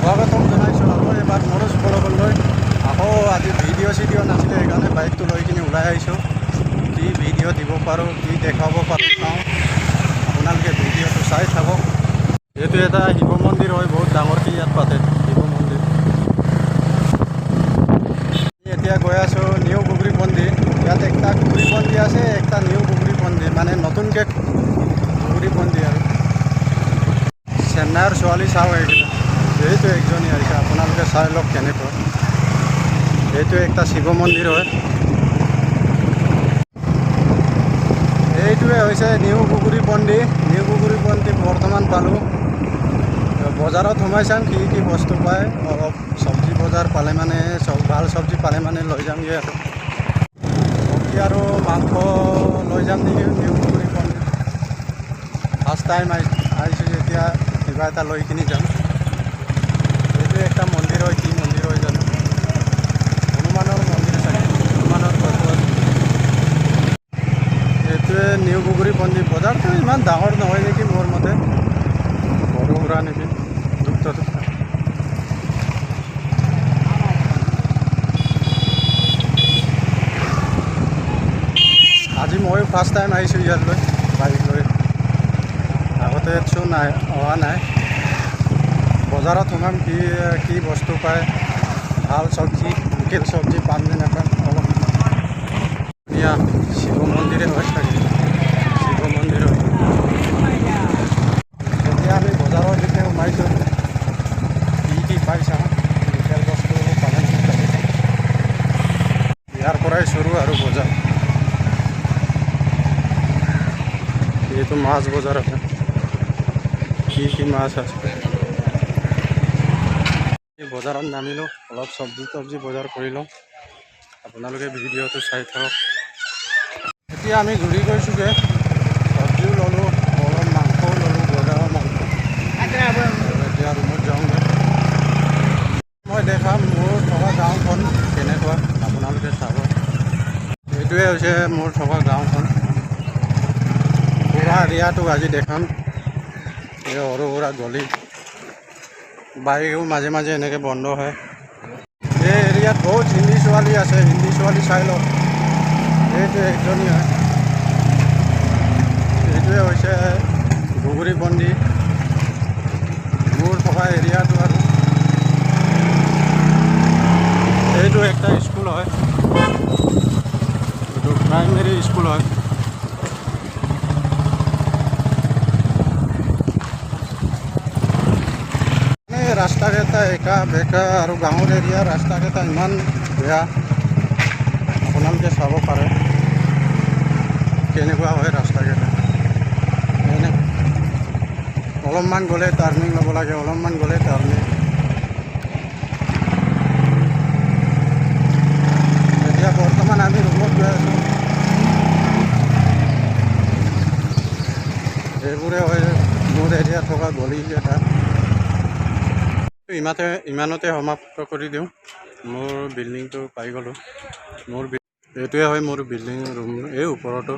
স্বাগতম জনাইছোঁ আকৌ এবাৰ মনোজ ব্লগলৈ। আকৌ আজি ভিডিঅ' চিডিঅ' নাছিলে, সেইকাৰণে বাইকটো লৈ কিনি ওলাই আহিছোঁ। কি ভিডিঅ' দিব পাৰোঁ, কি দেখুৱাব পাৰোঁ চাওঁ, আপোনালোকে ভিডিঅ'টো চাই থাকক। এইটো এটা শিৱ মন্দিৰ হয়, বহুত ডাঙৰকৈ ইয়াত পাতে শিৱ মন্দিৰ। এতিয়া গৈ আছোঁ নিউ ঘুগুৰিপন্দি। ইয়াত একটা ঘুগুৰিপন্দি আছে, একটা নিউ ঘুগুৰিপন্দি, মানে নতুনকৈ ঘুগুৰিপন্দি। আৰু চেন্নাইৰ ছোৱালী চাওঁ এইকেইটা। এইটো একজনী আহিছে, আপোনালোকে চাই লওক কেনেকুৱা। এইটো একটা শিৱ মন্দিৰ হয়। এইটোৱে হৈছে নিউ ঘুগুৰিপন্দি। নিউ ঘুগুৰিপন্দি বৰ্তমান পালোঁ। বজাৰত সোমাই চাম কি কি বস্তু পায়। অলপ চব্জি বজাৰ পালে মানে চব ভাল চব্জি পালে মানে লৈ যামগৈ। আৰু চব্জি আৰু মাংস লৈ যাম নেকি নিউ ঘুগুৰিপন্দি। ফাৰ্ষ্ট টাইম আহিছোঁ যেতিয়া কিবা এটা লৈ কিনি যাম। এইটো একটা মন্দিৰ হয়, কি মন্দিৰ হয় জানো, হনুমানৰ মন্দিৰ চাগে, হনুমানৰ ফটো আছে। এইটোৱে নিউ ঘুগুৰিপন্দি। বজাৰটো ইমান ডাঙৰ নহয় নেকি মোৰ মতে, সৰু সুৰা নেকি। দুটা দুটা আজি ময়ো ফাৰ্ষ্ট টাইম আহিছোঁ ইয়ালৈ বাইক লৈ, আগতে চোন নাই অহা নাই। বজাৰত সোমাম, কি কি বস্তু পায়, ভাল চব্জি, লোকেল চব্জি পাম নে নাপাম। অলপ ধুনীয়া শিৱ মন্দিৰে হয় চাগে, শিৱ মন্দিৰ হয়। এতিয়া আমি বজাৰৰ দিশে সোমাইছোঁ, কি কি পাই চাওঁ, লোকেল বস্তু পালে নাপালে। ইয়াৰ পৰাই চুৰু আৰু বজাৰ। এইটো মাছ বজাৰ আছে, কি কি মাছ আছে। বজাৰত নামিলোঁ, অলপ চব্জি তব্জি বজাৰ কৰি লওঁ। আপোনালোকে ভিডিঅ'টো চাই থাকক। এতিয়া আমি ঘূৰি গৈছোঁগৈ, চব্জিও ল'লোঁ, অলপ মাংসও ল'লোঁ, ব্ৰইলাৰৰ মাংস। এতিয়া ৰুমত যাওঁগৈ। মই দেখাম মোৰ থকা গাঁওখন কেনেকুৱা, আপোনালোকে চাব। এইটোৱে হৈছে মোৰ থকা গাঁওখন। পূৰা এৰিয়াটো আজি দেখাম। এই সৰু সুৰা গলি, বাইকো মাজে মাজে এনেকৈ বন্ধ হয়। এই এৰিয়াত বহুত হিন্দী ছোৱালী আছে, হিন্দী ছোৱালী চাই লওক। এইটো একজনী হয়। এইটোৱে হৈছে ঘুগুৰিপন্দি, মোৰ থকা এৰিয়াটো। আৰু এইটো একটা স্কুল হয়, এইটো প্ৰাইমেৰী স্কুল হয়। এই ৰাস্তাকেইটা একা বেকা আৰু গাঁৱৰ এৰিয়া ৰাস্তাকেইটা ইমান বেয়া, আপোনালোকে চাব পাৰে কেনেকুৱা হয় ৰাস্তাকেইটা। এনে অলপমান গ'লে টাৰ্ণিং ল'ব লাগে, অলপমান গ'লে টাৰ্ণিং। এতিয়া বৰ্তমান আমি ৰুমত গৈ আছোঁ। এইবোৰে হয় মোৰ এৰিয়াত থকা গলিকেইটা। ইমানতে সমাপ্ত কৰি দিওঁ। মোৰ বিল্ডিংটো পাই গ'লোঁ। মোৰ এইটোৱে হয় মোৰ বিল্ডিং ৰুম, এই ওপৰতো।